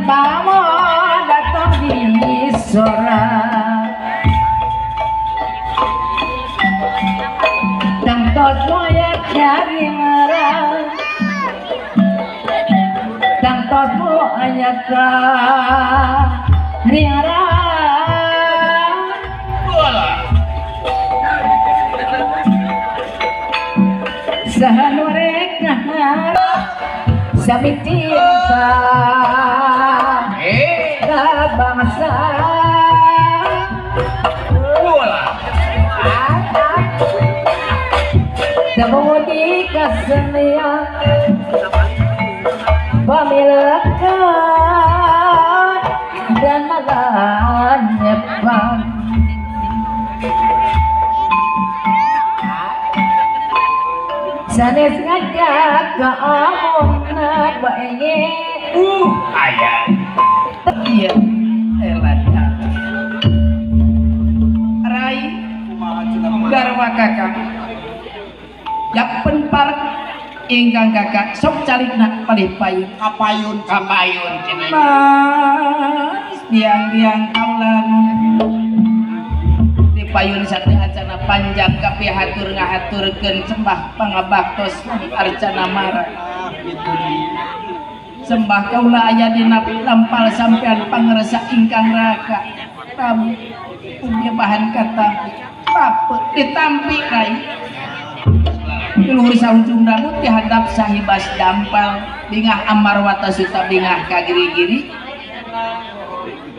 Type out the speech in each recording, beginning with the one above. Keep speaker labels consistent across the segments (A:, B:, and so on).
A: Pamo datang di sora Tangtos moyak cari marah Tangtos moyak cari marah Sahanurek sami cinta bangsa Temudi kesenian pemilakan dan melanyepan sanes ngajak ke amona bae
B: aya iya elada rai garwa kakak yapen parek ingkang kakak sok calikna palih payun
C: kapayun
B: kapayun cenah mas biang-biang kaula di payun sate acana panjang kapihatur ngahaturkeun sembah pangabaktos arcana mara sembah kaula aya dina lampal sampean pangresa ingkang raka tamu ugi bahan kata pape ditampi rai luhur saujung rambut dihadap sahibas dampal bingah amarwata suta bingah kagiri-giri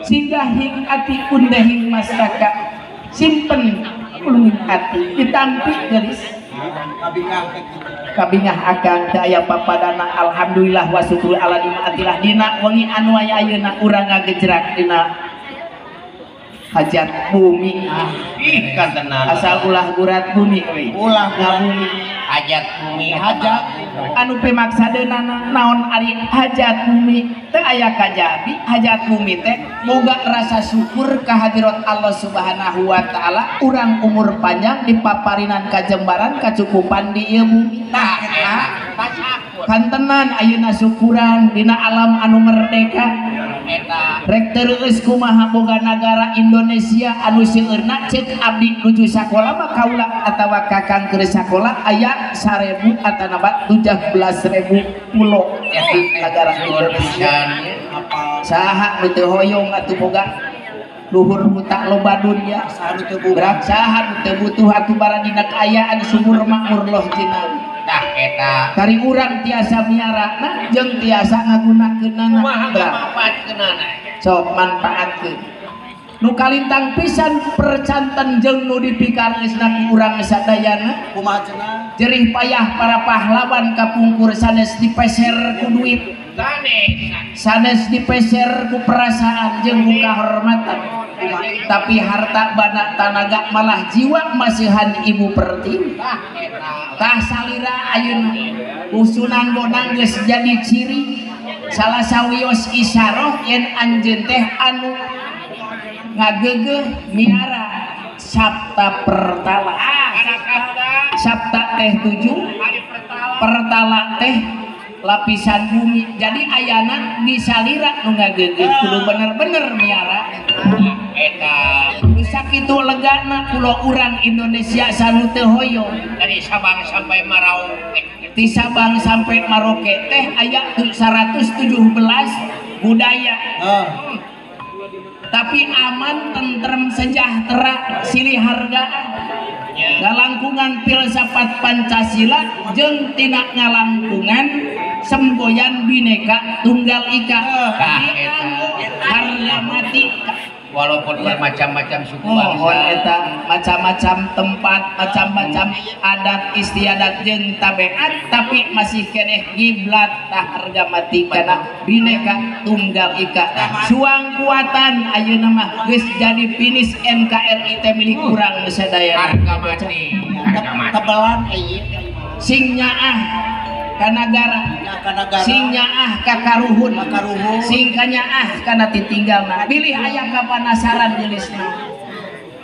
B: singgah hing ati undahing mastaka simpen ulunging ati ditampi gelis kabingah akang teu aya papadana alhamdulillah wa syukur ala nikmatillah dina wengi anu aya ayeuna urang ngagejrak dina hajat bumi
C: ih kantenan
B: asal ulah gurat bumi we
C: ulah bumi hajat bumi hajat
B: anu pimaksadeunana naon ari hajat bumi teu aya kajabi hajat bumi teh boga rasa syukur ka hadirat Allah Subhanahu wa taala urang umur panjang dipaparinan kajembaran kacukupan di ieu bumi
C: tah eta
B: kantenan ayeuna syukuran dina alam anu merdeka
C: eta
B: rek teureus kumaha boga nagara Indonesia anu seueurna ceuk abdi nuju sakola mah kaula atawa kakang keur sakola aya 1000 atanaba 17.000 pulo di nagara Indonesia saha nu teu hoyong atuh boga luhur buta loba dunya
C: saha nu teu
B: berat saha nu teu butuh atuh bara dina kaayaan sumur makmur loh jinawi
C: tah eta
B: kari urang tiasa miarana jeung tiasa ngagunakeunana
C: kumaha manfaatkeunana
B: sok manfaatkeun nu kalintang pisan percanten jeung nu dipikareusna ku urang sadayana
C: kumaha cenah
B: jerih payah para pahlawan kapungkur sanes dipeser ku duit sanes dipeser ku perasaan jeung ku kahormatan tapi harta bana tanaga malah jiwa masihan ibu pertiwi tah salira ayeuna usunan bonang geus jadi ciri salah sawios isaroh yen anjeun teh anu ngageugeuh miara sabta pertala sabta teh 7 pertala teh lapisan bumi jadi ayana di salira nu ngageugeuh kudu bener-bener miara
C: eta
B: nu sakitu legana pulo urang Indonesia sanu teu hoyong
C: dari Sabang sampai Merauke
B: ti Sabang sampai Merauke teh aya 117 budaya tapi aman tentrem sejahtera silih hargaan ngalangkungan filsafat Pancasila jeung tina ngalangkungan semboyan Bhinneka Tunggal Ika harga mati
C: walaupun bermacam-macam suku bangsa
B: eta macam-macam tempat macam-macam adat istiadat jeung tabiat tapi masih keneh kiblat tah harga mati kana Bhinneka Tunggal Ika suang kuatan ayeuna mah geus jadi finish NKRI teh milik urang sadayana
C: harga mati
D: tebelan
B: sing nyaah ka nagara sing nyaah ka karuhun sing kanyaah kana titinggalna bilih aya kapanasaran jelisna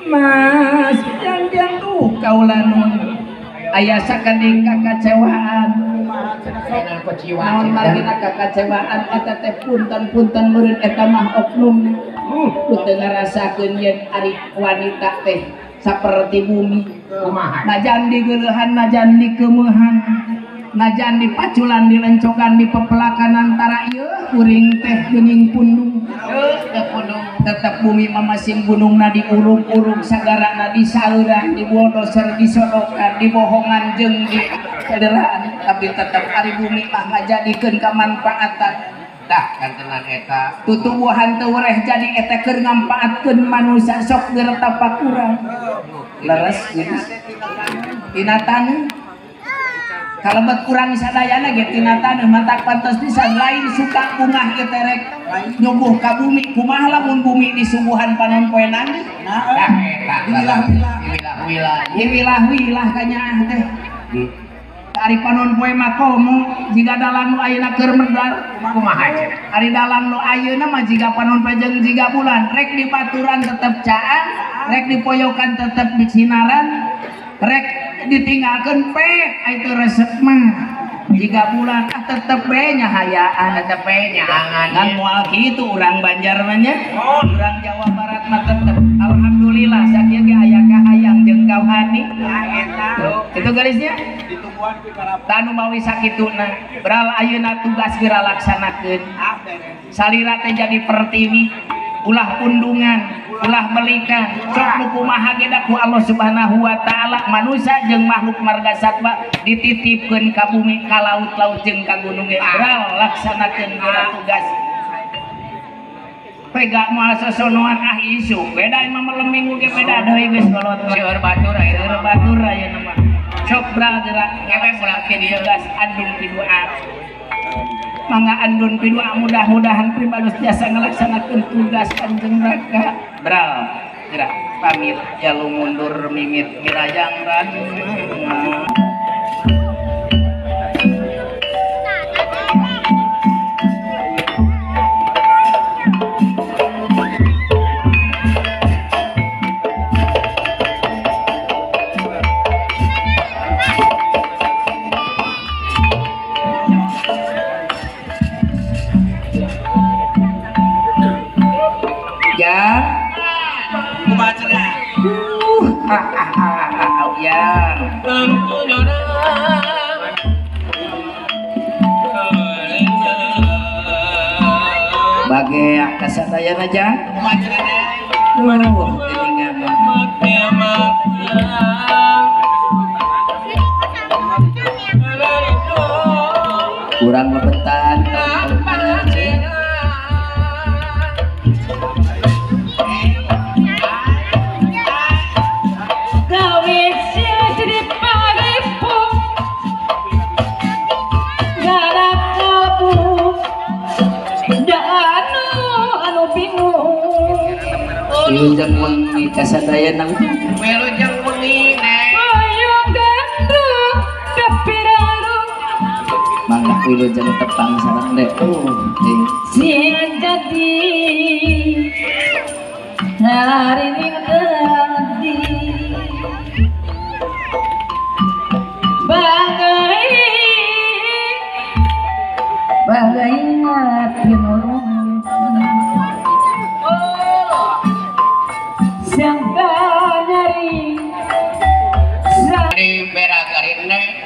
B: mas jang-jang tuh kaula nun aya sakening kakacewaan Naon margina kakacewaan eta teh punten-punten meureun eta mah oknum. Nu teu ngarasakeun yen ari wanita teh saperti bumi.
C: Kumaha?
B: Najan digeuleuhan, najan dikeumeuhan, najan dipaculan, dilencokan, dipepelakan antara ieu kuring teh geuning pundung. Tetep bumi mah masing gunungna diurug-urug, sagarana disaeuran, dibulldozer, disodokan, dibohongan jeung dicederaan, tapi tetep ari bumi mah ngajadikeun kamanfaatan.
C: Dah kantenan eta
B: tutuwuhan teu wereh jadi eta keur ngampaatkeun manusia sok geura tapakuran. Leres geus. Tina taneuh kalebet urang sadayana ge tina taneuh matak pantes pisan lain suka bungah ieu teh rek nyuguh ka bumi kumaha lamun bumi disuguhan panon poe nangis.
C: Nah eta diwilah-wilah
B: diwilah-wilah kanyaah teh. Ari panon poe mah komo jiga dalang nu ayeuna keur medar
C: kumaha cenah.
B: Ari dalang nu ayeuna mah jiga panon poe jeung jiga bulan rek dipaturan tetep caang, rek dipoyokan tetep disinaran, rek ditinggalkeun pe itu resep mah jiga bulan ah tetep be nyahayaan
C: tetep be nyaangan
B: kan moal kitu urang Banjar mah nya urang Jawa Barat mah tetep alhamdulillah sakieu ge aya kahayang jeung kauhani itu garisnya
D: ditumbuhan ku karapa
B: tanu mawi sakituna beral ayeuna tugas geura laksanakeun salira teh jadi pertiwi ulah pundungan ulah melikan sok nu kumaha ge da ku Allah Subhanahu wa taala manusia jeung makhluk marga satwa dititipkeun ka bumi ka laut-laut jeung ka gunung ge beral laksanakeun geura tugas pega moal sosonoan ah isu beda imah malam minggu ge beda deui geus kolot
C: seueur batur
B: seueur batur ayeuna mah sok beral geura
C: ngewe pulang ke dieu
B: tugas andun pidua mangga andun pidua mudah-mudahan pribados jasa ngelaksanakeun tugas Kanjeng Raka beral geura pamit jalu mundur mimit mirajang ran. Ya. Bagai kasadayana aja. Kurang lebetan. Wilujeng wengi kasadayana
C: wilujeng wengi
A: hoyong gandrung kapirarung
B: mangga wilujeng tepang sareng deh
A: sieun jadi hari ati bagai bagai mati nurung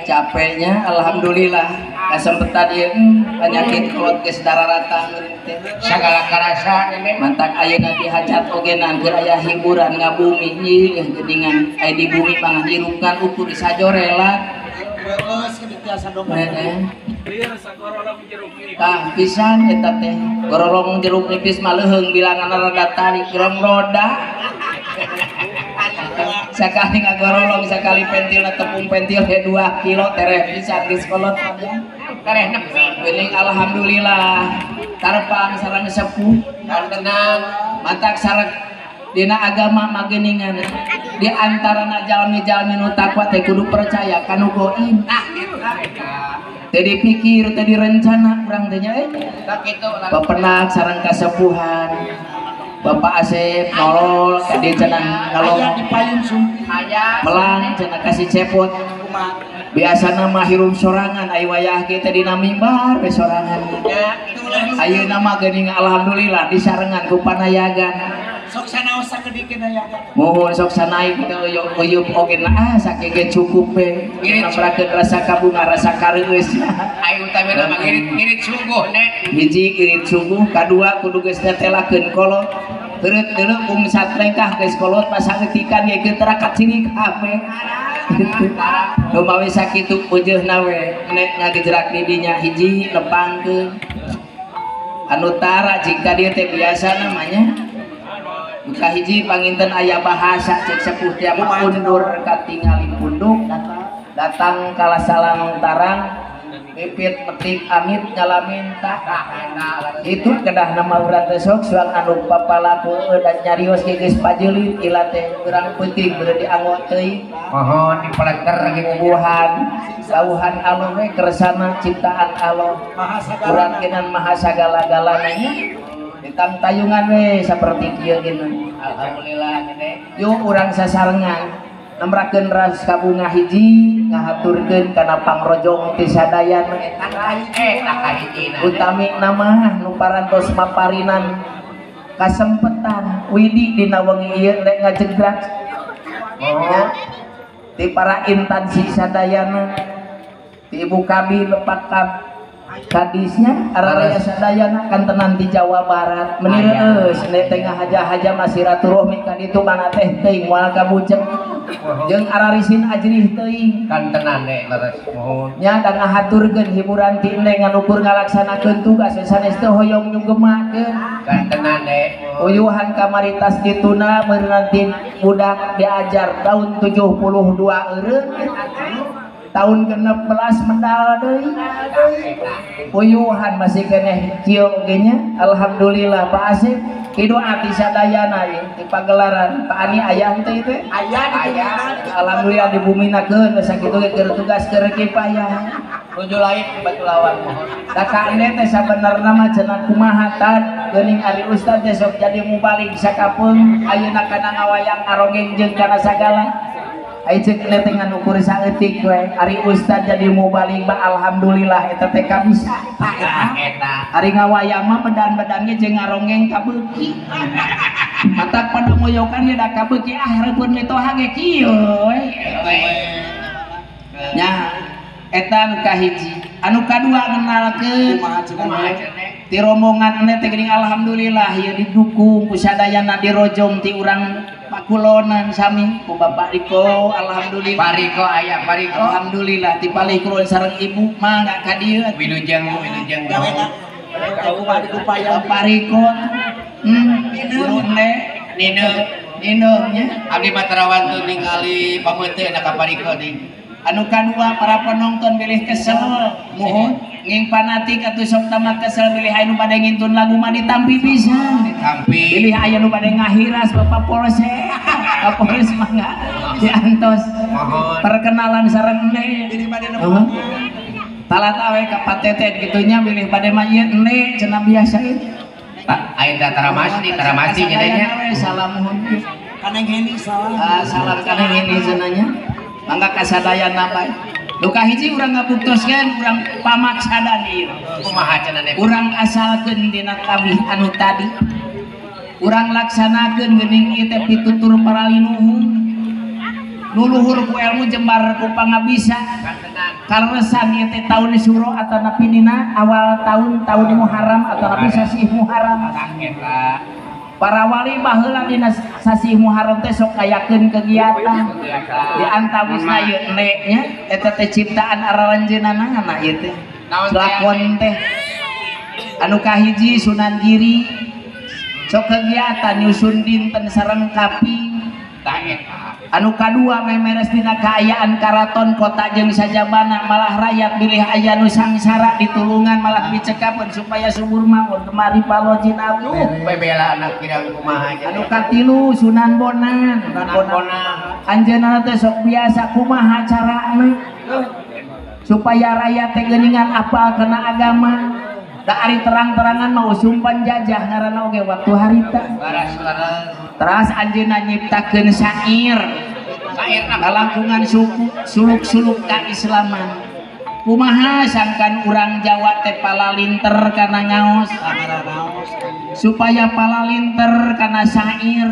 B: capeknya alhamdulillah kasempetan ieu penyakit kolot geus dararata
C: sagala karasa
B: mantak ayeuna dihajat oge keur aya hiburan ngabumi ieu geuningan aya di bumi panghirupan ukur sajorela tah pisan eta teh gorolong jeruk nipis mah leuheung bilangan rada tarik gerong roda sakali ngagorolong sakali pentil tepung pentil 2 kilo tereh pisan geus kolot
C: tereh nepi
B: geuning alhamdulillah tarepang sareng sepuh
C: tenang
B: matak sareng dina agama mah geuningan di antarana jalmi-jalmi nu takwa teh kudu percaya kanu goib
C: tah eta
B: teu dipikir teu direncana urang teh nya
C: tah kitu
B: bapenak sareng kasepuhan Bapak Asep nolol ka dieu cenah ngalong melang cenah kasih cepot Biasana mah hirup sorangan aya wayah kieu teh dina mimbar we sorangan. Ayeuna mah geuning alhamdulillah disarengan ku panayagan.
D: Sok sanaos sakedikeun ayagan.
B: Mohon sok sanaik teu uyup oge ah sakieu ge cukup we. Ngamrakeun rasa kabunga rasa kareueus.
C: Ayo utamina mah ngirit sungguh nek.
B: Hiji ngirit sungguh, kadua kudu geus tetelakeun kolot. Heureut deuleu pungsat lengkah geus kolot pasaeutikan ge keur tara kacirik kabeh. Lumawi sakitu peujeuna we nek ngagejerak di dinya hiji nepangkeun. Anu tara jika dieu teh biasa namanya. Buka hiji panginten aya bahasa cek sepuh teh mah undur katingali punduk datang kala salang tarang pipit metik amit ngalamin tak itu kedah nama urang teh sok suang anu papalaku dan nyarios ge geus pajeulit ila teh urang peuting beureum dianggo teuing
C: mohon dipeleter
B: bubuhan lauhan Allah we kersana ciptaan Allah urang kinan maha sagala-galana nya ditang tayungan we saperti kieu gini.
C: Alhamdulillah gede.
B: Yuk urang sasarengan nemrakeun ras kabunga hiji ngahaturkeun kana pangrojong ti sadayana
C: eta kahijina.
B: Utami nama nu parantos maparinan kasempetan widi dina wengi ieu rek ngajegrak. Oh. Ti para intansi sadayana ti Ibu Kabi lepak kab kadisnya araraya sadayana kantenan di Jawa Barat meni reueus nek teh ngahaja-haja masih silaturahmi ka ditu mana teh teuing moal kabuceng jeung ararisin ajrih teuing
C: kantenan nek leres mohon
B: nya da ngahaturkeun hiburan ti neng nganukur ngalaksanakeun tugas sanes teh hoyong nyunggemakeun
C: kantenan nek
B: uyuhan kamaritas dituna meureun budak diajar tahun 72 eureun tahun 16 mendal deui uyuhan masih keneh kieu oge nya alhamdulillah Pak Asep kidu ati sadayana ieu di pagelaran Pak Ani aya henteu ieu teh
D: aya di
B: alhamdulillah dibuminakeun sakitu ge keur tugas keur kipayah
C: nuju lain batu lawan
B: da ka ende teh sabenerna mah cenah kumaha tad geuning ari ustad teh sok jadi mubalik sakapeung ayeuna kana ngawayang ngarongeng jeung kana sagala. Ai ceuk teh ngan ukur saeutik we ari ustad jadi mubalik ba alhamdulillah eta teh kabisa
C: eta
B: ari ngawayang mah bedan-bedan ge jeung ngarongeng kabeuki matak pada moyokan ge da kabeuki ah reupeun mitoha ge kieu we nya eta nu kahiji anu kadua ngenalkeun ti rombongan teh geuning alhamdulillah ieu didukung ku sadayana dirojong ti urang pakulonan sami ku Bapak Riko alhamdulillah
C: Pak Riko aya Pak Riko
B: alhamdulillah ti palih kulon sareng ibu mangga ka dieu
C: wilujeng wilujeng
B: Bapak Riko guru
C: Nine
B: Nine nya
C: abdi mah terawan tuh ningali pameuteuh ka Pak Riko deui
B: anu kadua para penonton bilih kesel
C: mohon
B: nging fanatik atuh sok tamat kesel bilih aya nu bade ngintun lagu mah ditampi pisan
C: ditampi
B: bilih aya nu bade ngahiras Bapak Polsek Bapak Polres mangga diantos
C: mohon
B: perkenalan sareng ende
D: bilih bade nembang
B: talata we ka patetet kitu nya bilih bade mah ieu ende cenah biasa ieu
C: Pak aya da taramasi taramasi nya
B: salam muhun
D: kaneng heni salam
B: salam kaneng heni cenah nya mangga kasadayana bae duka hiji urang ngabuktoskeun urang pamaksadan ieu
C: kumaha cenah nek
B: urang asalkeun dina kawih anu tadi urang laksanakeun geuning ieu teh pitutur para linuhun luluhur ku ilmu jembar ku pangabisa kaleresan ieu teh taun suro atanapi dina awal tahun tahun Muharram atanapi sasih Muharram para wali baheula dina sasih Muharram teh sok ngayakeun kegiatan di antawisna ieu nek nya eta teh ciptaan araranjeunana ieu teh lakon teh anu kahiji Sunan Giri sok kegiatan nyusun dinten sareng kaping anu kadua memeres dina kaayaan karaton kota jeung sajabana malah rakyat bilih aya nu sangsara ditulungan malah dicekapeun supaya subur makmur kemari paloji nabi
C: bebela anak kirang kumaha
B: anu katilu Sunan Bonang anjeunna teh sok biasa kumaha carana supaya rakyat teh geuningan apal kana agama da ari terang-terangan mau sumpan jajah ngaranna oge waktu harita. Teras anjeunna nyiptakeun syair. Lalangkungan suluk-suluk kaislaman. Kumaha sangkan urang Jawa teh palalinter kana ngaos, supaya palalinter kana syair.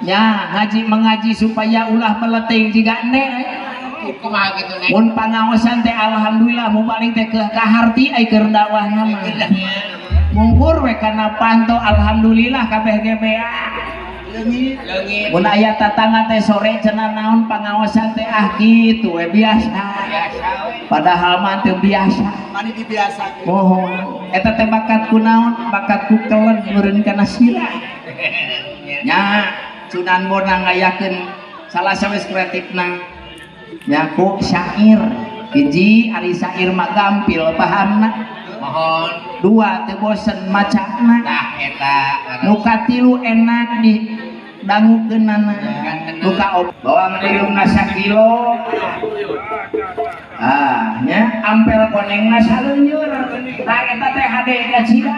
B: Ya, ngaji mengaji supaya ulah meleting jiga ne. Mun pangaosan teh alhamdulillah mubalig teh kaharti ai keur dakwahna mah. Mungkur we kana panto alhamdulillah kabeh ge bea. Mun aya tatangga teh sore cenah naon pangaosan teh ah kitu we biasa. Padahal mah teu biasa.
D: Mani dibiasakeun.
B: Mohon eta teh bakat ku naon? Bakat ku kelen meureun kana sirah. Nya Sunan Bonang ngayakeun salah sawis kreatifna nya ku syair. Hiji ari syair mah gampil pahamna.
C: Mohon.
B: Dua teu bosen macana.
C: Tah eta.
B: Nu katilu enak di dangukeunana. Nu ka bawang liungna sakilo. Ah nya ampel konengna saleunyeun. Tah eta teh hade kacida.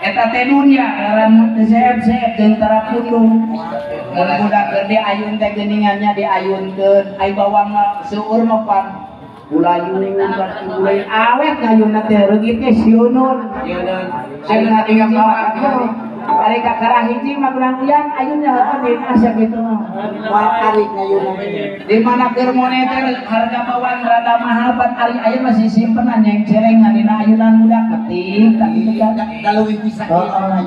B: Eta teh dunya ngaran teu seep-seep jeung tara pundung. Mun budak keur diayun teh geuningannya diayunkeun. Ai bawang mah seueur mah pan ulayun ulayun awet ngayunna teh reungit ge sieuneun. Sieuneun tinggal bawang. Ari kakara hiji mah kurang uyan ayunnya heueuh dina sakitu mah.
D: Moal tarik ngayunna.
B: Di mana keur moneter harga bawang rada mahal pan ari aya masih simpenan yang cerengan dina ayunan budak penting tak kitu kan.
D: Da leuwih bisa kieu ayunan.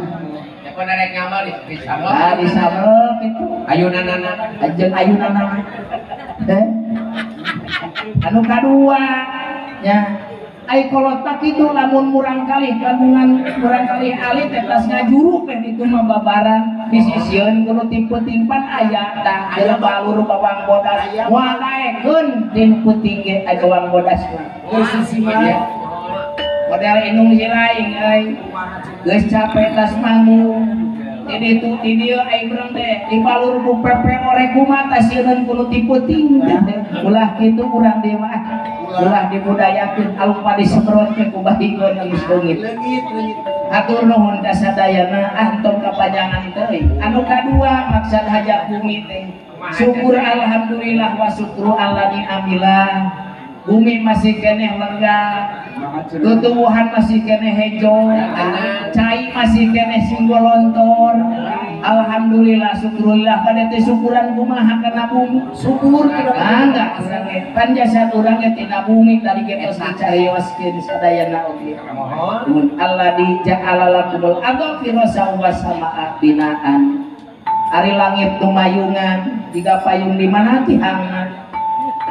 C: Ya pun arek ngamal di sabel.
B: Ah di sabel kitu.
C: Ayunanana.
B: Jeung ayunanana. Heh. Anu kadua nya ai kolot tak kitu lamun murang kalih kagungan murang kalih alit teh tas ngajuru teh ditu mah babaran disisieun kudu ti peuting pan aya tah aya balur bawang bodas moal daekeun din peuting ge aya bawang bodas mah
D: geus sisi mah
B: model indung si laing euy geus capek tas manggung di ditu di dieu ai urang teh dibalur ku pepe orek kumaha tas sieun kudu ti peuting ulah kitu urang dieu mah ulah dibudayakeun alupa disemprotkeun ku bahigeun geus leungit. Hatur nuhun ka sadayana ah tong kapanjangan teuing. Anu kadua maksad hajat bumi teh syukur alhamdulillah wa syukru alla ni'amillah. Bumi masih keneh lega, tutuwuhan masih keneh hejo, cai masih keneh singgolontor. Alhamdulillah syukurillah pada teh syukuran kumaha kana bumi.
D: Syukur
B: enggak urang ge pan jasad urang ge tina bumi tadi ge tos dicarioskeun sadayana oge. Mun alladzi ja'ala lakumul arda firasyan wa samaa binaan. Ari langit lumayungan jiga payung di mana tihangna.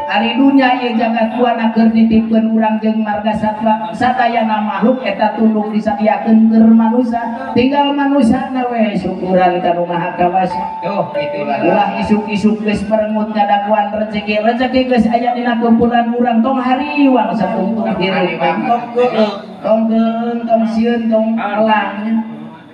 B: Ari dunya ieu jagat buana keur nitipkeun urang jeung marga satwa sadayana makhluk eta tunduk disadiakeun keur manusa tinggal manusana we syukuran ka Nu Maha Kawasa.
C: Tuh kitu lah.
B: Ulah isuk-isuk geus merengut ngadaguan rezeki rezeki geus aya dina kumpulan urang tong hariwang satungtung hirup tong geun tong sieun tong elang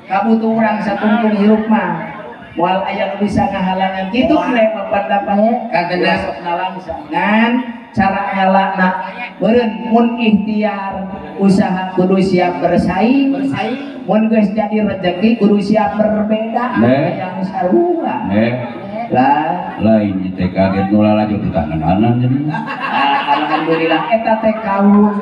B: kabutuh urang satungtung hirup mah moal aya nu bisa ngahalangan kitu we papandapahe
C: Katenas
B: sok nalangsa ngan cara ngalakna beureun mun ikhtiar usaha kudu siap bersaing mun geus jadi rezeki kudu siap berbeda yang sarua lah
E: lain teh kaget nu lalajo di tangan-anan jadi
B: alhamdulillah eta teh kaul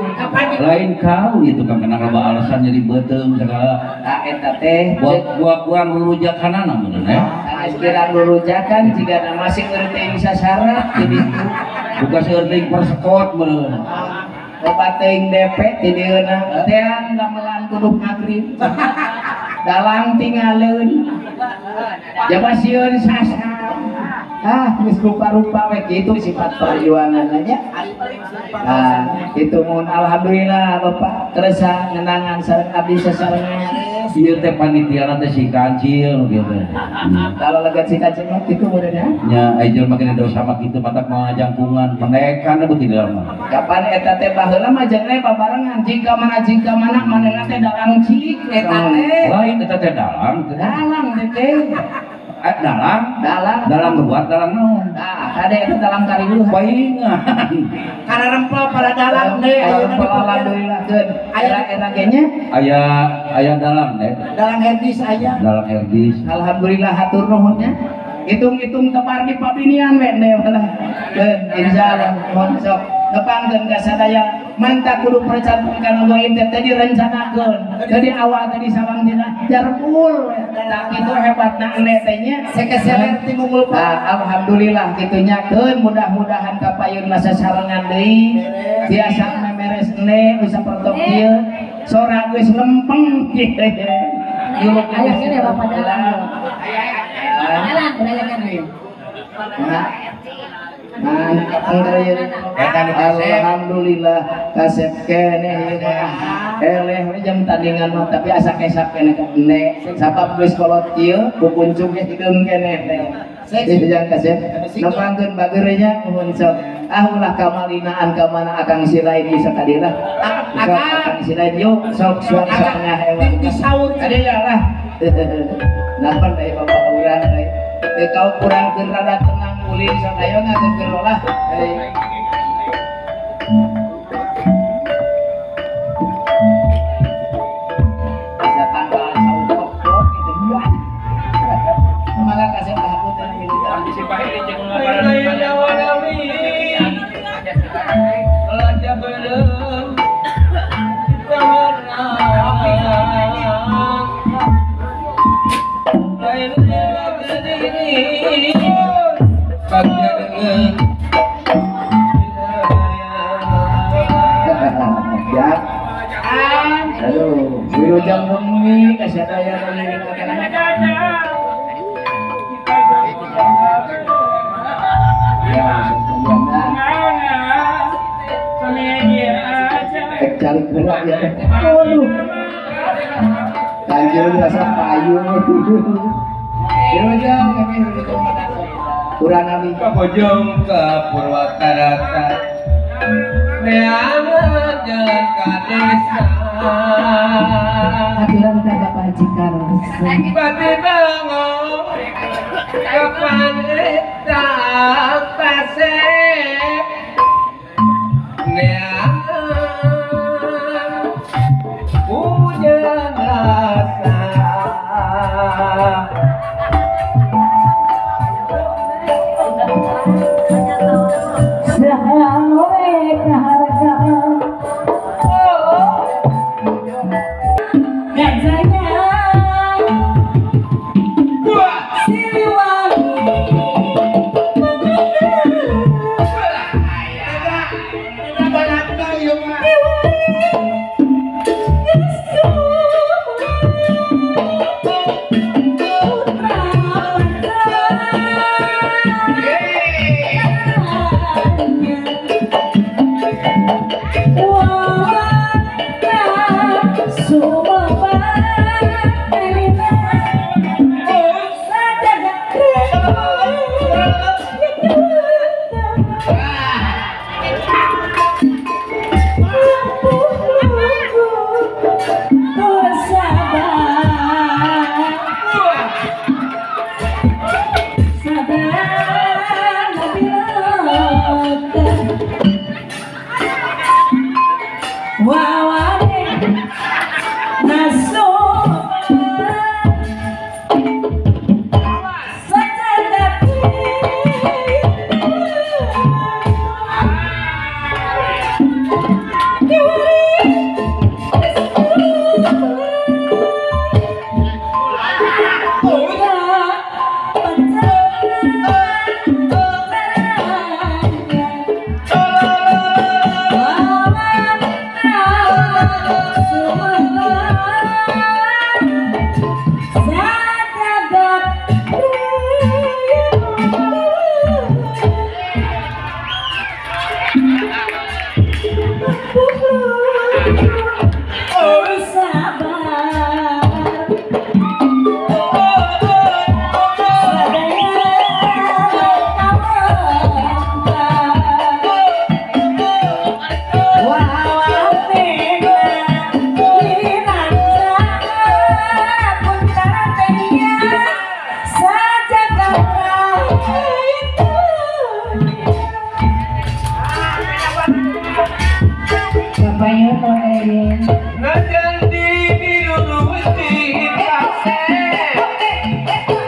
E: lain kaul itu kan kena loba alasan jadi beuteung segala
B: tah eta teh
E: buah kurang rurujakanana meureun eh
B: sanes kirang rurujakan jigana masih eureun teh bisa syarat di ditu
E: buka seueur teuing persekot meureun
B: loba teuing DP di dieuna teang gamelan kudu magrib dalang tingaleun jaba sieun sasar ah geus rupa-rupa we kitu sifat perjuanganna nya. Nah, itu mun alhamdulillah Bapak kersa ngenangan sareng abdi sasarengan.
E: Ieu teh panitiana teh si kancil kieu teh.
B: Kalau legat si kancil mah kitu meureun nya.
E: Nya ai jelema kene dosa mah kitu matak moal jangkungan pendekan beuki di dalam.
B: Kapan eta teh baheula mah jeung we babarengan jika mana manehna teh dalang cilik eta teh.
E: Lain eta teh dalang.
B: Dalang teh.
E: Dalang,
B: dalang,
E: dalang ruwat, dalang naon?
B: Nah, kade eta dalang kariweuh.
E: Paingan.
D: Kana rempel para dalang deh, ayeuna
B: alhamdulillah keun. Aya era ge nya?
E: Aya aya dalang deh.
D: Dalang Herdis aya.
E: Dalang Herdis.
B: Alhamdulillah hatur nuhun nya. Hitung-hitung tebar di pabinian we ne lah. Insyaallah mohon sok nepangkeun ka sadaya mantap kudu percantumkan goib teh tadi rencanakeun. Jadi awal tadi sawang dina jarpul tak kitu hebatna ene teh nya
D: sekeseler ti mungul.
B: Nah, alhamdulillah kitu nya keun mudah-mudahan kapayun masa sarengan deui biasa memeres ene bisa pertok ieu sora geus lempeng kieu.
A: Aya kene Bapak dalang. Dalang dalangan ieu.
B: Nah, alhamdulillah kasep keneh ieu mah. Eleh we jam tandingan mah tapi asa kesap keneh ka ene. Sabab geus kolot kieu kukuncung ge hideung keneh teh. Dijang kasep nepangkeun bageur nya nuhun sok. Ah ulah kamalinaan ka mana akang silain ieu sakadieu lah. Akang silain yuk sok suap setengah hewan.
D: Disaur
B: kadieu lah. Napan deui bapak urang deui. Teu kau kurang keur rada tenang ulin sok ayo ngageun lah. Bisa tanggal saupok gitu. Mangga kasih hapunten ya. Aduh, wilujeng wengi kasadaya ya, cari gerak ya. Aduh. Kanjeng rasa payu. Wilujeng kurang abi
F: Bojong ke Purwakarta. Neangan jalan ka desa.
A: Aturan ka Bapak Haji Karsa.
F: Bati bangun kapan eta pasep. Neangan hujan rasa.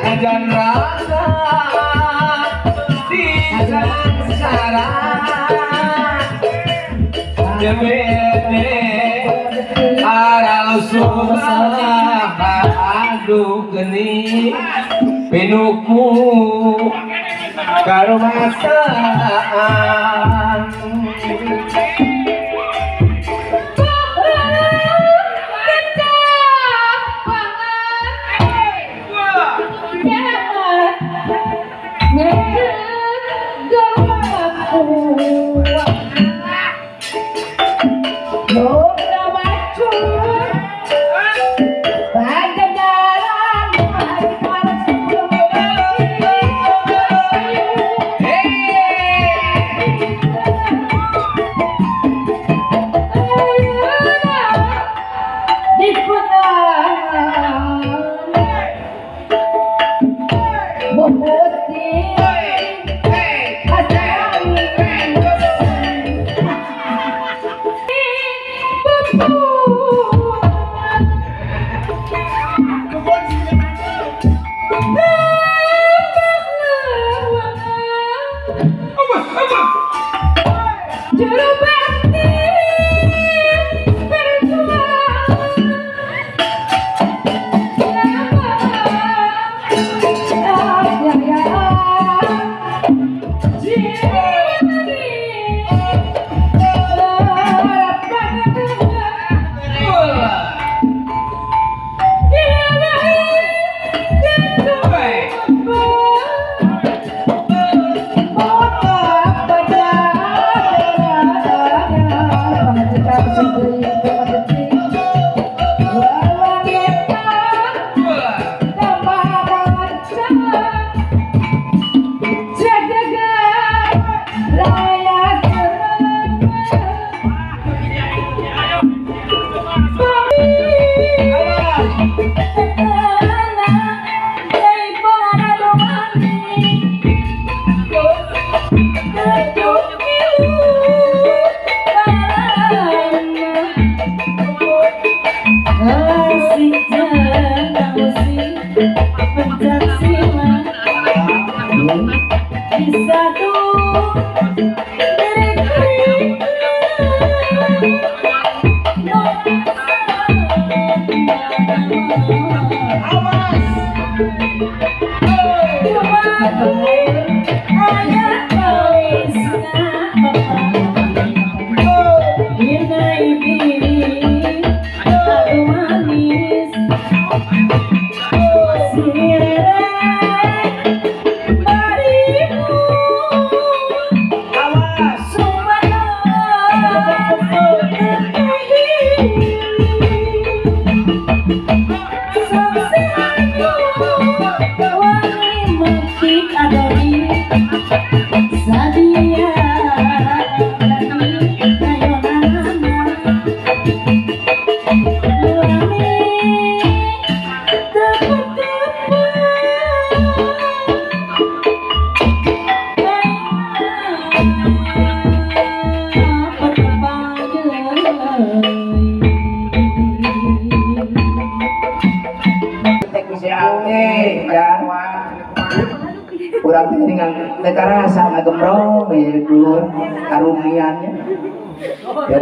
F: Najan rasa Bete aral susah aduh geni pinuku karumasaan.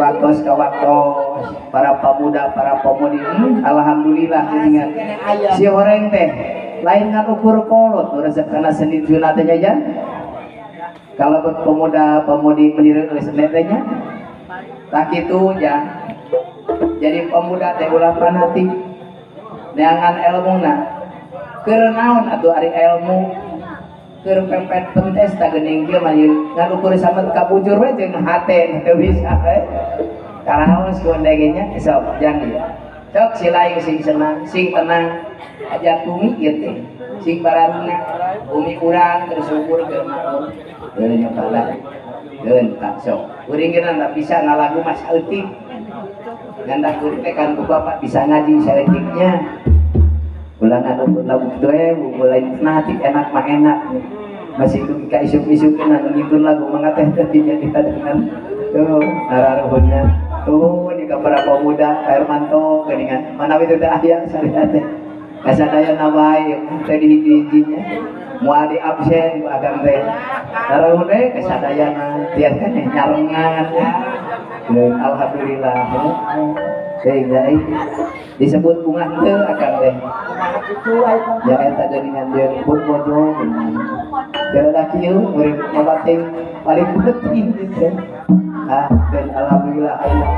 B: Waktos ka waktos para pemuda para pemudi alhamdulillah dengan si horeng teh lain ngan ukur kolot resep kana seni teh nya kalau pemuda pemudi meniru seni teh nya tah kitu nya. Jadi pemuda teh ulah fanatik neangan elmuna keur naon atuh ari ilmu keur pempet pentes ta geuning kieu mah ngan ukur samet ka bujur we jeung hate teu bisa we karaos ku ndege nya sok jang ieu sok silaing sing senang sing tenang aja bumi ieu teh sing bararuna bumi urang keur syukur keur makmur deui nya pala deun tak sok kuring geuna da bisa ngalagu mas eutik ngan kuring teh kan ku bapak bisa ngaji saeutiknya ulah nganu lagu kitu we mulai fanatik enak mah enak masih dugi ka isuk-isukeun anu ngintun lagu mangga teh teh jadi dengan tuh araruhunna tuh di ka para pemuda Hermanto geuningan manawi teh aya syariat teh
G: Kasadayana wae teh di hiji-hijinya. Moal di absen ku akang teh. Tarawih teh kasadayana tias keneh nyarengan. Alhamdulillah. Sehingga disebut bunga teu akang teh. Ya eta geuningan jeung pun bojo. Gara kieu murid mabating paling penting gitu. Ah, dan alhamdulillah ayeuna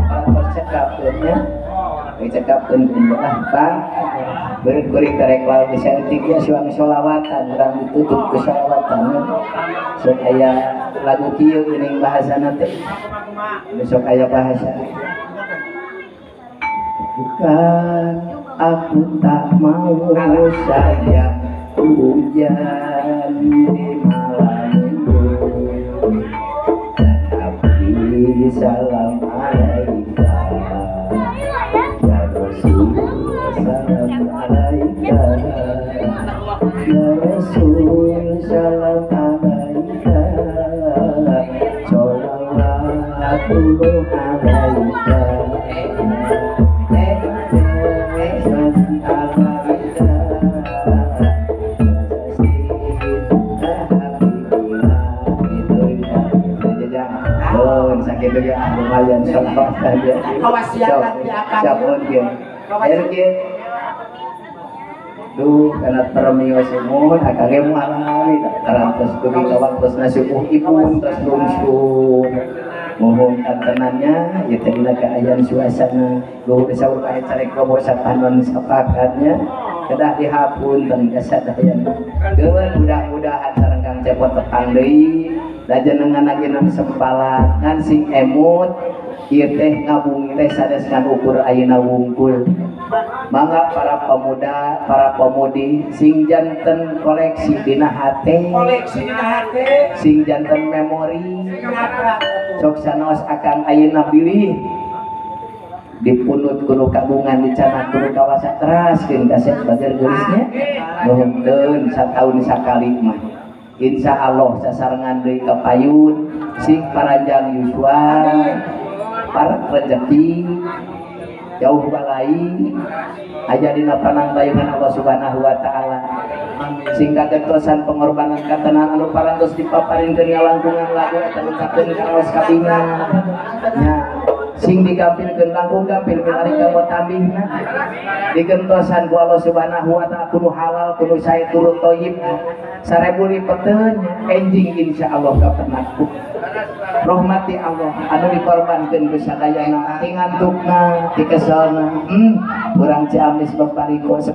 G: parantos cekapkeun nya. Dicekapkeun ah Pak. Beureut kuring tarek lawan geus saeutik ya suami sholawatan urang ditutup ku sholawatan. Sok aya lagu kieu geuning bahasana teh. Besok aya bahasa. Bukan aku tak mau sayang hujan di malam minggu, tetapi salam alaika ya Rasul, salam alaika ya Rasul, salam alaika, sholawatullah alaika. Gitu ya lumayan sholawat aja.
D: Kawasiatan di akang.
G: Siapun kieu. Ayo kieu. Duh kana permios mun akang ge moal alami tarantos dugi ka waktosna subuh ipun tos lungsur. Mohon kantenannya ieu teh dina kaayaan suasana luhur saur kae carek lobo sapanon sapakatnya kedah dihapunten ka sadayana. Geun mudah-mudahan sareng Kang Cepot tepang deui. Lajenengan ayeuna sempalan ngan sing emut ieu teh ngabungi teh sanes ngan ukur ayeuna wungkul. Mangga para pemuda, para pemudi sing janten koleksi dina hate,
D: koleksi dina hate,
G: sing janten memori. Sok sanaos akang ayeuna bilih dipunut kudu kagungan dicanak kudu kawasa teraskeun kasep bager geulisnya. Nuhunkeun sataun sakali mah. Insya Allah sasarengan deui ka payun sing paranjang yuswa para rezeki jauh balai aya dina panangtayungan Allah Subhanahu wa taala sing kagentosan pengorbanan katenan anu parantos dipaparinkeun ngalangkungan lagu eta ngucapkeun karaos kabingan nya sing digampilkeun langkung gampil milari ka tambihna digentosan ku Allah Subhanahu wa taala kudu halal kudu sae turut thayyib 1000 lipeteun enjing insyaallah kapenaku rahmati Allah anu dikorbankeun ku sadayana ti ngantukna ti keselna urang Ciamis bapariko.